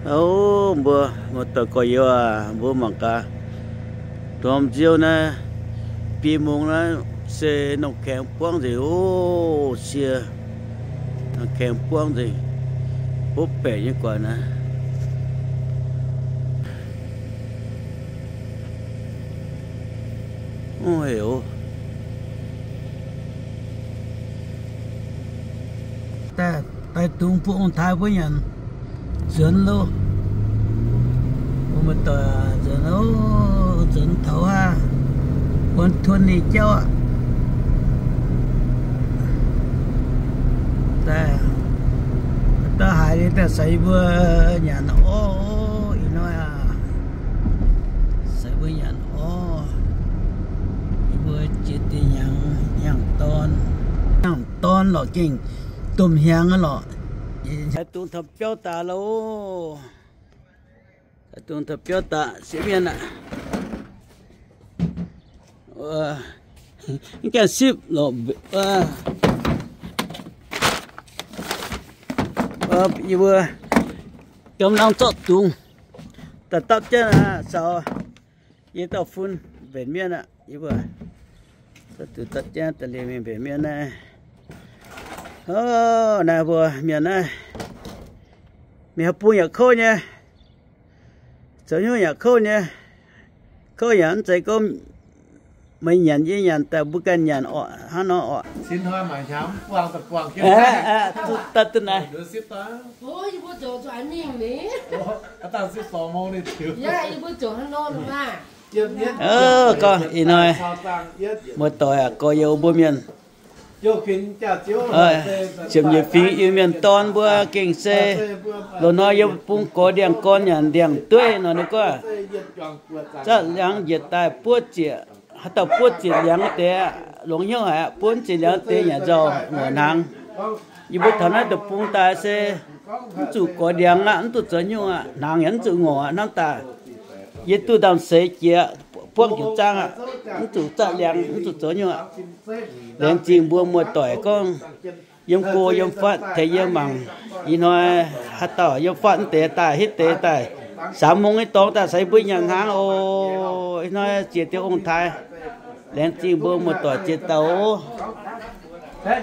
O, mbuo muoz-doic gorx-youz aac, mbuo mangc gaax, ndorm nziouv naaiv, biei mungz naaiv se nongh kaengx buangv nzengc oc. Sie, nongh kaengx buangv nzengc, hopv baeqc nyei guaax naaiv. Daaih, daaih dungx bun ong-taaix mbuo nyanc nzuonx loh. Mbuo muoz-doic nzuonx, nzuonx taux aav, wuonx tuon ninh jauv aqv. Daaih, daaih haiz liuz daaih caux yie mbuo nyanc orv. Ih hnoi aac, caux yie mbuo nyanc orv. Yie mbuo jiex deix hnyangx, hnyangx dorn, hnyangx dorn lorqc, gengh domh hnyangx aqv lorqc. Haaix dungx taux biauv daaih loh. Haaix dungx taux biauv daaih sieqv mienh aqv. Mv gaengh sipv lorqc. Yie mbuo gomv nangv zorqv dungz daaih dapv jienv aqv, caux yie dauh fun mbenc mienh aqv. Yie mbuo zorqv dungz dapv jienv daaih liemh mingh mbenc mienh naaiv. O, naaiv mbuo mienh naaiv, mienh haaix bung yaac kouv nyei. Zoux hnyouv yaac kouv nyei. Kouv yaac mv zeiz gorngv meih nyanc yie nyanc daaih mbuo ganh nyanc orqc, hnangv nor orqc. Daaih duqv naaiv. Gorngv ih hnoi muoz-doic aac, gorx-youz mbuo mienh, ziepc nyeic fingx Iu-Mienh dorn mbuo gengh se, loz-hnoi yiem bung gorx ndiangx-gorn nyanc ndiangx-dueiv nor, ninh gorngv, zatv liangx njiec daaih buov ziec, haaix dauh buov ziec liangx deix, longx hnyouv haic aqv. Buov ziec liangx deix nyanc nzauh ngorc hnaangx. Yie mbuo taux naaiv deic-bung daaih se mv zuqc gorx ndiangx aqv, mv zuqc zoux hnyouv aqv, hnaangx yaac mv zuqc ngorc aqv. Hnamv daaih yie duqv ndaamv-seix jiex, buangv jiex zaangv aqv, mv zuqc zatv liangx, mv zuqc zoux hnyouv aqv. Laengz zingh mbuo muoz-doic gorngv yiem go yiem fatv tengx yie mangc. Ih hnoi haaix dauh yiem fatv mv deix daaih, hitv deix daaih, samx hmong nyei dorngx daaih caux yie mbuo nyanc hnaangx oc. Ih hnoi ziex deix ong-taaix, laengz zingh mbuo muoz-doic ziex dauh oc.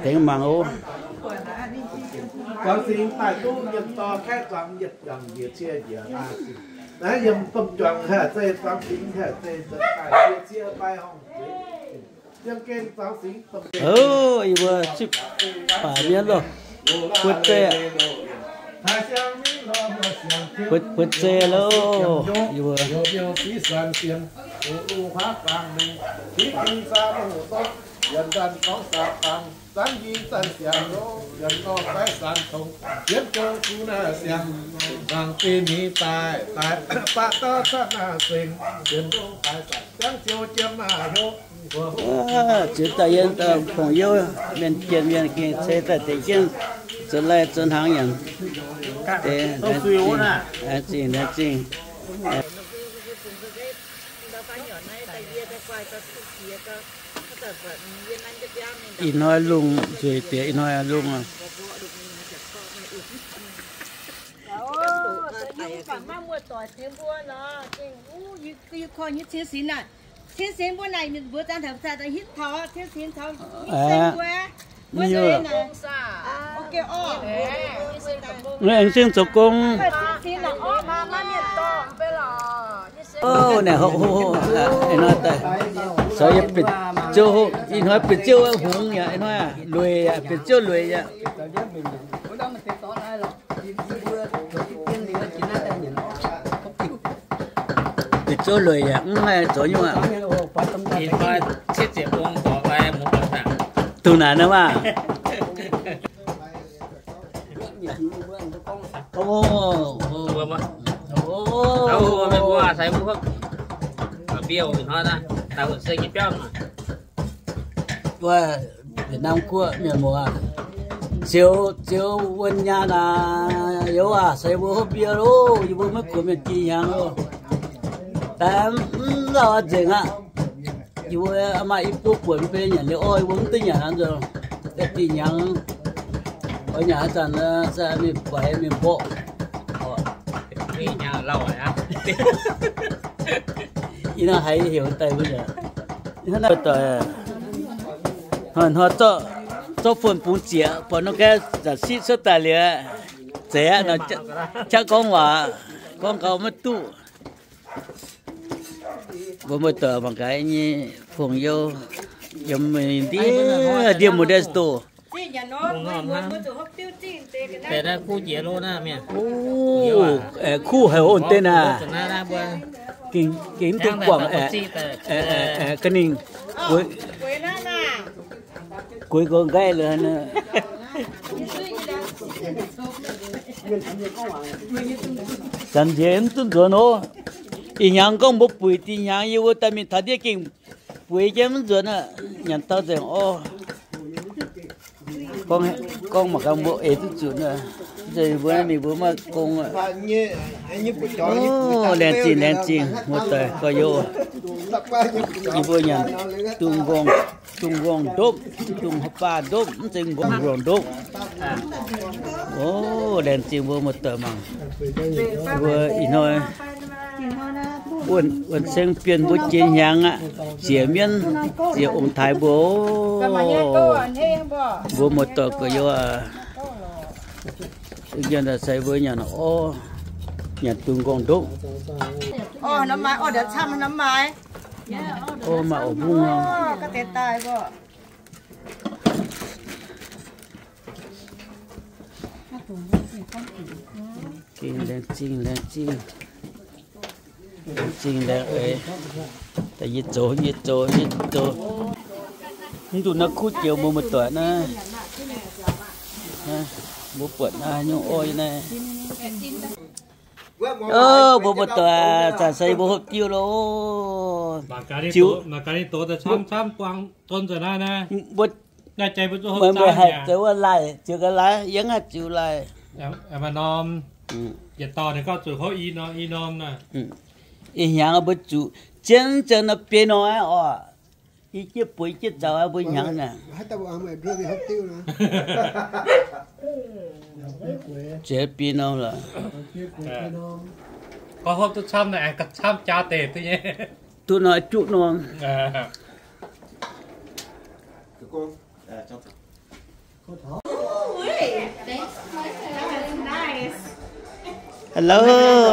Tengx mangc oc. Oc, yie mbuo sipv baac mienh loh, buo zeiv, buo zeiv loh, yie mbuo. Ziouc daaih yiem daaih pongx youh mienh jienh mienh gengh ceix daaih deix jienv zoux lai zoux hnaangx nyanc. Laengz zingh, laengz zingh. Ih hnoi lungh nzueic diex, ih hnoi lungh aqv. Aengx zingh zoux gong. Naaic, ih hnoi daaih, ih hnoi bieqc ziouv hungx yaac, ih hnoi lueic yaac, bieqc ziouv lueic yaac. Bieqc ziouv lueic yaac mv haih zoux nyungc aqv. Dungh naaic nor maah. Wuov Việt Nam guoqv mienh muoz, ziouc, ziouc wuonh nyaanh aac, youz aac, se mbuo hopv mbie loh, yie mbuo maiv kuonx mienh jiex hnyangx loh. Daaih mv lauh nzengc aqv. Yie mbuo maaih i buo buonc mv bei nyanc liuz orv, yie mbuo mv duqv nyanc aqv nzunc. Daaih dih hnyangx, oix nyanc haaix zanc se mingh buatc mingh mborqv. Ih hnoi haiz heuc daaih mbuo yaac hnoi-hnoi zorqv, hnoi-hnoi zorqv, zorqv fon bungx zieqc, buatc norm gaeqv za'siqv cuotv daaih liuz, zeiz aqv nor, qaqv gorngv waac, gorngv gau maiv duqv. Mbuo muoz-doic mangc gaax nyei fong-you, yiem ndiev, ndiev mbuo ndiev doh. Kuv haic ov deix naaic. Gengh duqv buangh ga'ningh, gueix nqaeqv lorqc. Zanc nziex mv duqv nzuonx ov. Ih hnyangx gorngv mbuo buic dinh hnyangx yie mbuo daaih mingh taux ndiev gengh bueix jienv mv nzuonx aqv. Nyanc taux nzengc orv. Gorngv mangc gaax mbuo eix duqv zuqc nor, mbuo mingh mbuo maiv gong aqv. Laengz zingh, laengz zingh, muoz-doic gorx-youz. Yie mbuo nyanc dungz nqorngv, dungz nqorngv ndopv, dungz haaix baac ndopv, mv zeiz nqorngv ndopv. O, laengz zingh mbuo muoz-doic mangc. Mbuo ih hnoi Wuonh Seng Bienh mbuo jiex hnyangx aqv, ziec mienv, ziec ong-taaix mbuo. Mbuo muoz-doic gorx-youz aac, sai mbuo nyanc orv, nyanc dungz nqorngv ndopv. Orv maaih orv mbungv. Gengh laengz zingh, laengz zingh. Laengz zingh laengz eix. Daaih yie zoux, yie zoux, yie zoux. Mv nduqc naaiv kuv joux mbuo muoz-doic naaiv. Mbuo buatc naaiv nyungc orv naaiv. Mbuo muoz-doic, zanc-zanc mbuo hopv diuv loh. Mbuo meih haih zoux wuov laih, ziouc ga'laaic, yie mv haih ziux laih. Ih hnyangx mbuo zuqc zien ziangx nor biei nor aqv oc. I jieqv bueix jieqv zaux mbuo hnyangx naaic. Ziouc biei norm lorqc. Gorngv hopv duqv camv naaic, camv jaa deix duqv nyei. Duqv nor juqv norm. Hello,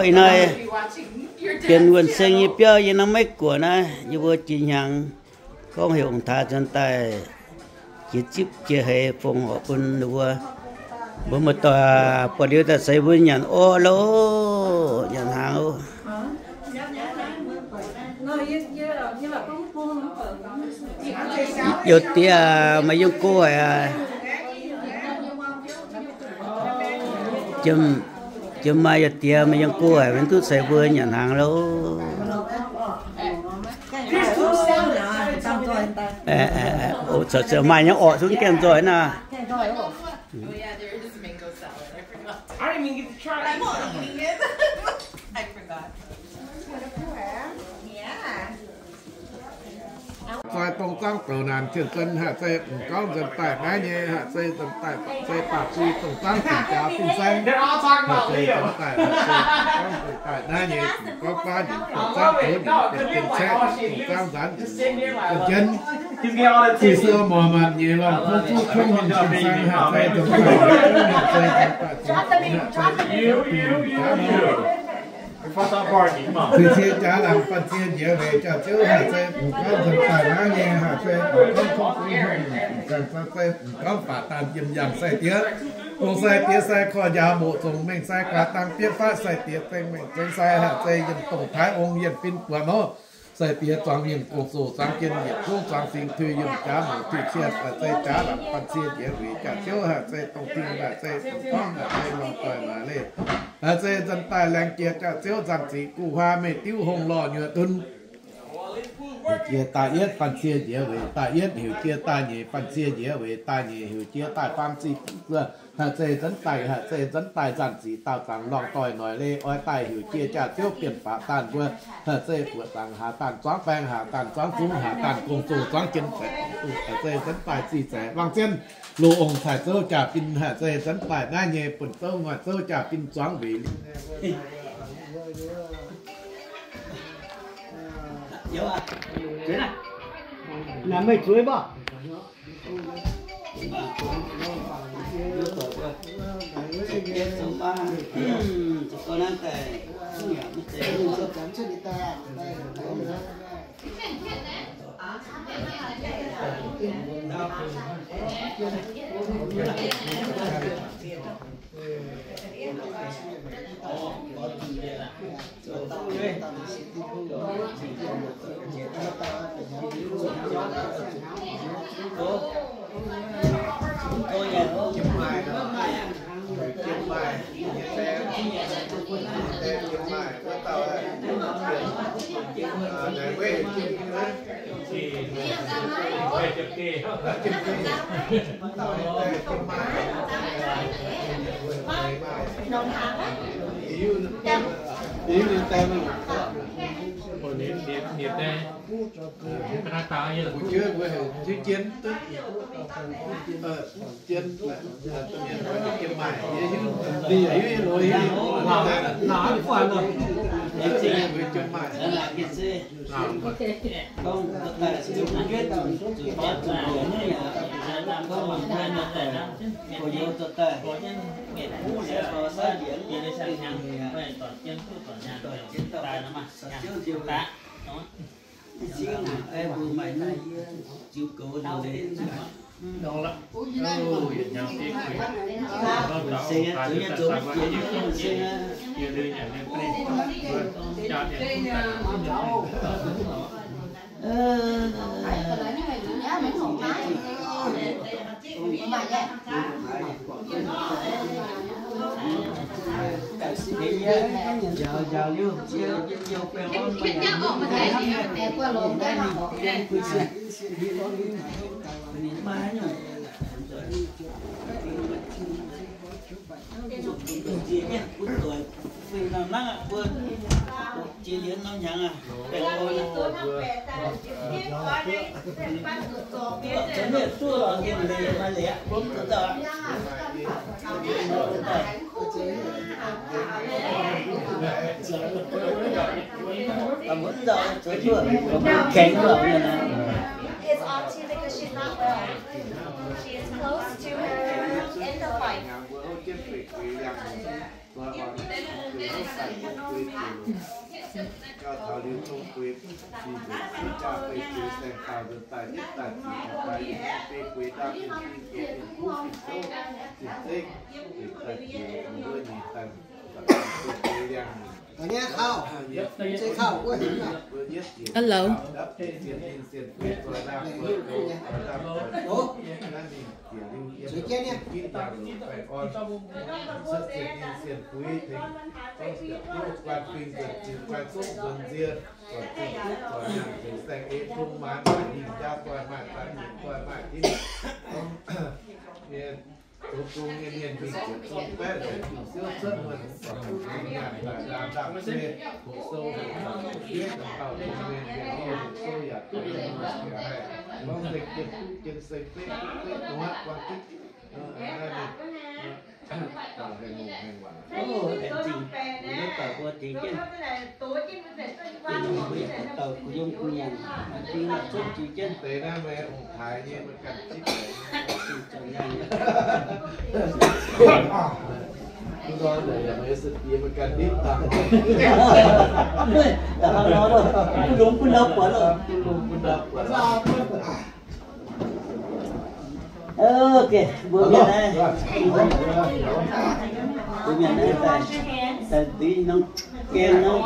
ih hnoi Bienh Wuonh Seng nyei biauv yie norm Meiv Guoqv naaiv, yie mbuo jiex hnyangx gorngv heuc ong-taaix zanc daaih jiex zipv jiex heix fongc horc bun ninh mbuo. Mbuo muoz-doic buatc liuz daaih ceix mbuo nyanc orv loh, nyanc hnaangx oc. Youh diex maaih yiem go haic aqv. Jiem, jiem maaih youh diex maaih yiem go haic, maiv duqv ceix mbuo nyanc hnaangx loh. Maaih nyei orqc, zungv gaengh nzoih naaic. Zoi dongh zangv douz naanc jien zon haih zei m'gorngv nzuonx daaih naaiv nyei, haih zei nzuonx daaih, zei baac bui dongh zangv dingc jaax fin-saeng, haih zei nzuonx daaih, haih zei m'gorngv nzuonx daaih naaiv nyei, m'gorngv baav nyei, dongh zangv douz nyei, dongh jien caeqv, dongh zangv nzaanx nyei, dongh jienv, bui sou morc maanc nyei, lorngh kouv zuqv kouv nyei fin-saeng, haih zei nzuonx daaih, haih zei nzuonx daaih, haih zei Ceix cie jaax laangc banh cie njiec weic jaax-ziouv haih zei m'gorngv nzuonx daaih naaiv nyei, haih zei m'gorngv kouv zuqv kouv nyei fin-saeng, haih zei m'gorngv baac daanh yiem yangh sai-diex, dongh sai-diex sai korv njaaux moqc zongc mengh sai guaax dang bieqv fatv sai-diex zengx mengh zengx sai, haih zei yiem dongh taaix ong yienh fin buonc nor. Sai-diex zuangx mienh gong-zoh zuangx jien yietc zungv zuangx singx tuix yiem jaax mouc tuix cie, haih zei jaax laangc banh cie njiec weic jaax-ziouv, haih zei dongh ding, haih zei m'gorngv, haih zei lorngh doic naaic leih, haih zei nzuonx daaih laengz jiex jaax-ziouv nzangc ziqc guv huaa meiv diuv hongh lorh nyuoqc dun. Heuc jiex daaih yietv banh cie njiec weic daaih yietv, heuc jiex daaih nyeic banh cie njiec weic daaih nyeic, heuc jiex daaih faam ziqc guv zuoh, haih zei nzuonx daaih, haih zei nzuonx daaih nzangc ziqc daauh zaangc lorngh doic noic leih, oix daaih heuc jiex jaax-ziouv bienh baac daanh mbuo, haih zei buoqc zaangc haax daanh zuangx baeng, haax daanh zuangx zungv, haax daanh gong-zoh zuangx jien zaeqc, haih zei nzuonx daaih zih zaeqc wangh zien, loz-ongh caaix zouv jaa-fin, haih zei nzuonx daaih naaiv nyei buonc zouv ngoic zouv jaa-fin zuangx weic liuz Naaiv meih zueiz mv baac. It's off T V because she's not well. She is close to her end of life. Hello. Ok, mbuo mienh naaiv, mbuo mienh naaiv daaih, daaih nduov norm gaeng nor.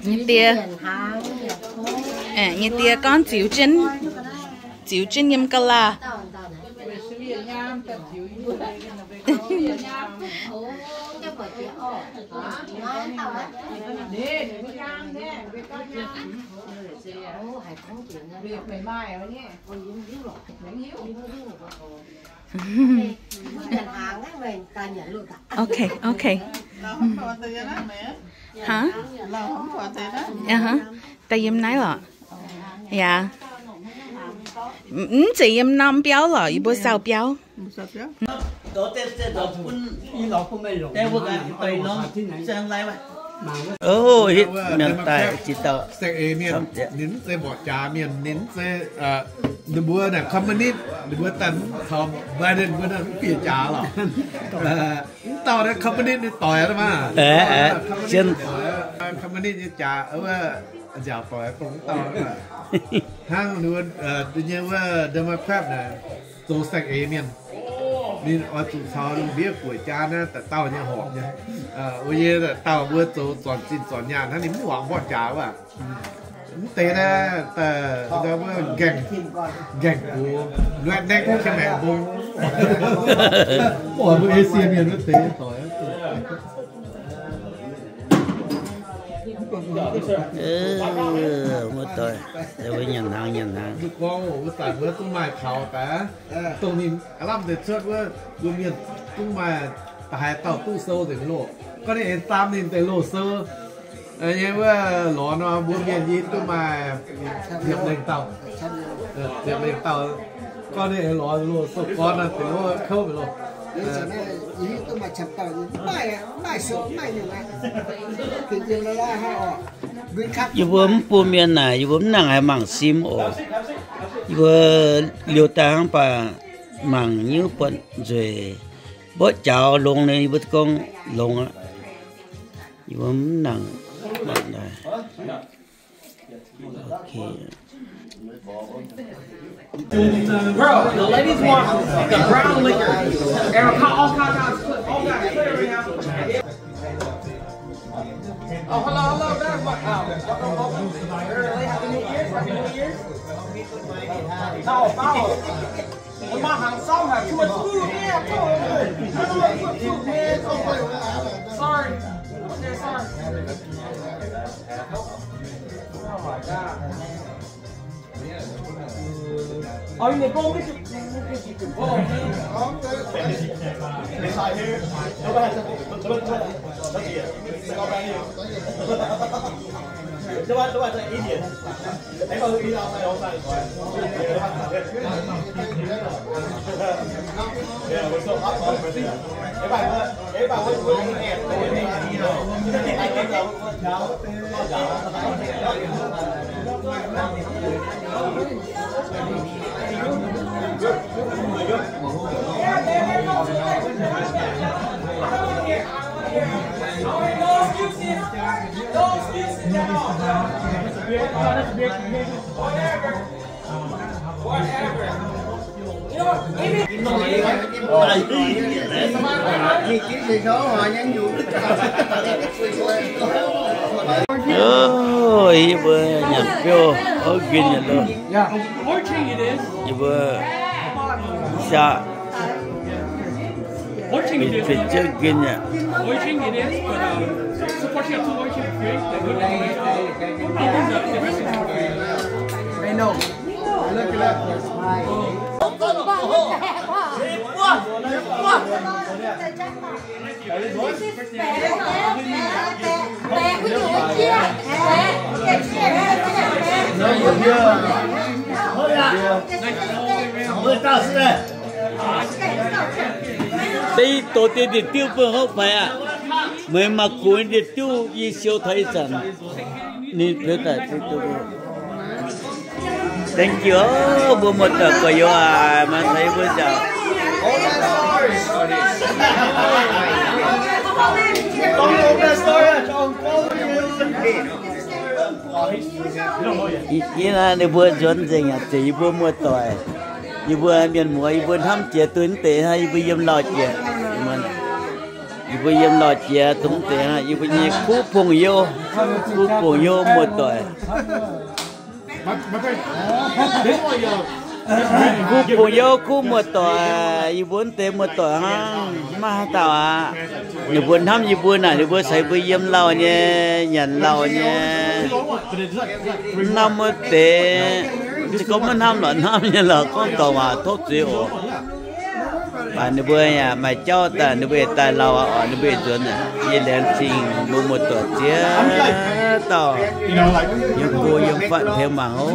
Nyei die, nyei die gorngv ziux jienv, ziux jienv yiem ga'laa. Okay, okay. Hả? Taux yiem naaiv lorqc. Yaac mv zeiz yiem norm biauv lorqc, yie mbuo saau biauv. Ov, hitv mienh daaih ziex dauh. Ninh mv zeiz mborqv jaax mienh, ninh mv zeiz, ninh mbuo naaic communist, ninh mbuo daaih mv caux Biden mbuo naaiv mv bieqc jaax lorqc. Mv dauh naaiv communist nyei doic aqv maah. Communist nyei jaax, wuov nziaauc doic dongh mv dauh hnangv. Ninh mbuo nyei wuov Democrat naaic zoux saeng-eix mienh, ninh oix zuqc caux lungh ndiev buoqc jaa naaiv daaih dauh nyei horpc nyei. Wuov yie daaih dauh mbuo zoux zornc zinh zornc nyaanh hnangv, ninh mv wangc mborqv jaax wuov. Mv deix naaiv, wuov gaengh, gaengh gox, redneck, ka'maengx mbong. Mv oix mbuo Asia mienh wuov deix doic. Wuov doic, wuov nyanc hnaangx, nyanc hnaangx. Mbuo gorngv wuov zanc wuov zungv maaih taux daaih, dongh ninh aav lamh deix cuotv wuov, mbuo mienh zungv maaih da'haaix dauh duqv sou nzengc loh. Gorngv ninh aengx zaam ninh deix loh sou nyei wuov lorz nor, mbuo mienh yie duqv maaih ziepc lengh dauh. Ziepc lengh dauh. Gorngv ninh aengx lorz loh sou gorn nor, deix wuov kouv loh. Yie mbuo mv bun mienh naaic, yie mbuo mv nangc haaix mangc sim oc. Yie mbuo liouh daaih hnangv baac mangc nyungc buatc nzueic, mborqv jaax longx nor, yie mbuo gorngv longx aqv. Yie mbuo mv nangc mangc daaih. Okay. Bro, the ladies want the brown liquor. And all kinds of, all kinds of clear right now. Oh, hello, hello, guys. What, um, welcome, welcome. Everybody, Happy New Year's, Happy New Year's. Follow, follow. Come on, I'm sorry, too much food, man. Too much food, man. Sorry. Okay, sorry. Oh my God. Oh, you need to go with you. Ov, yie mbuo nyanc biouv, ov, nquin nyanc loh. Yie mbuo saqc, bieqc jienv nquin nyanc. Deix doqc deix ndie-diuv bun hopv faix aqv. Meih maaih gux ndie-diuv yie siou taux ih zanc. Ninh biouv daaih duqv duqv. Thank you, mbuo muoz-doic gorx-youz aac, maaih caux yie mbuo nziaauc. Yie naaiv ninh mbuo nzuonx nzengc yaac zeiz yie mbuo muoz-doic. Yie mbuo mienh muoz, yie mbuo hnamv jiex duqv deix hnangv, yie mbuo yiem lauh jiex. Yie mbuo yiem lauh jiex dongh deix hnangv, yie mbuo nyei kuv pongx youh, kuv pongx youh muoz-doic. Kuv bungx-youh, kuv muoz-doic, yie mbuo wuov deix muoz-doic hnangv, maiv haaix dauh aqv. Ninh mbuo hnamv yie mbuo naaic, ninh mbuo caux yie mbuo yiem lauh nyei, nyanc lauh nyei. Mv hnamv wuov deix, se gorngv maiv hnamv lorqc, hnamv nyei lorqc, gorngv dorngc waac tov zuiz oc. Baac ninh mbuo yaac maaih jauv daaih, ninh mbuo yietc daaih lauh aqv oc, ninh mbuo yietc nzuonx aqv. Yie laengz zingh mbuo muoz-doic ziex dauh yiem go yiem fatv tengx mangc oc.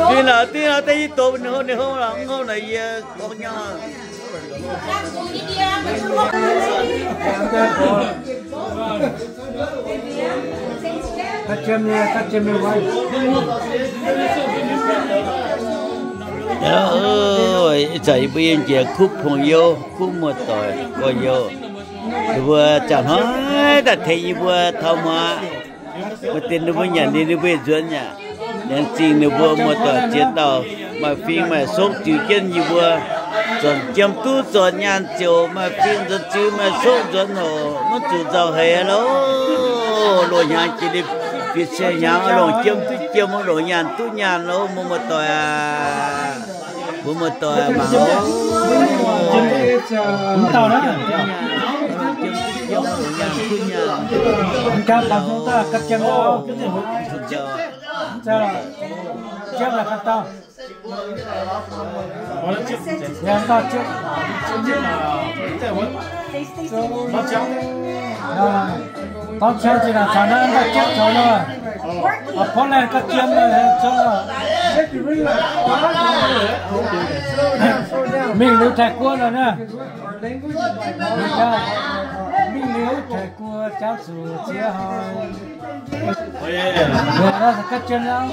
Dingh lorqc, dingh lorqc, daaih yie doqc ninh hov, ninh hov lorqc, mv hov naaic yie gorngv nyei. Ih zanc yie mbuo yiem njiec kuv bungx-youh, kuv muoz-doic gorx-youz, ninh mbuo ziangh hnoi daaih tengx yie mbuo taux muangx. Maaih deix ninh mbuo nyanc liuz ninh mbuo yietc nzuonx aqv. Laengz zingh ninh mbuo muoz-doic ziex dauh, maaih fing maaih sokv ziux jienv yie mbuo, zornc jiem duqv zornc nyaanh ziouc maaih fing nzuonx ziux, maaih sokv nzuonx hoc, maiv zuqc nzauh heix loh. Loz-hnyangx jiex liuz bieqc cie hnyangx, longc jiem duqv jiem, longc nyaanh duqv nyaanh loh, mbuo muoz-doic aac. Mbuo muoz-doic mangc oc. Dorng qiemx zinh naaic caux naaiv mv baac jienv zoux nor, porv laengh ga'jiem nor zoux nor. Mingh liuz Taiv-Guoqv nor naaiv, mingh liuz Taiv-Guoqv jangv zuqc ziex hnoi. Ga'jiem nor.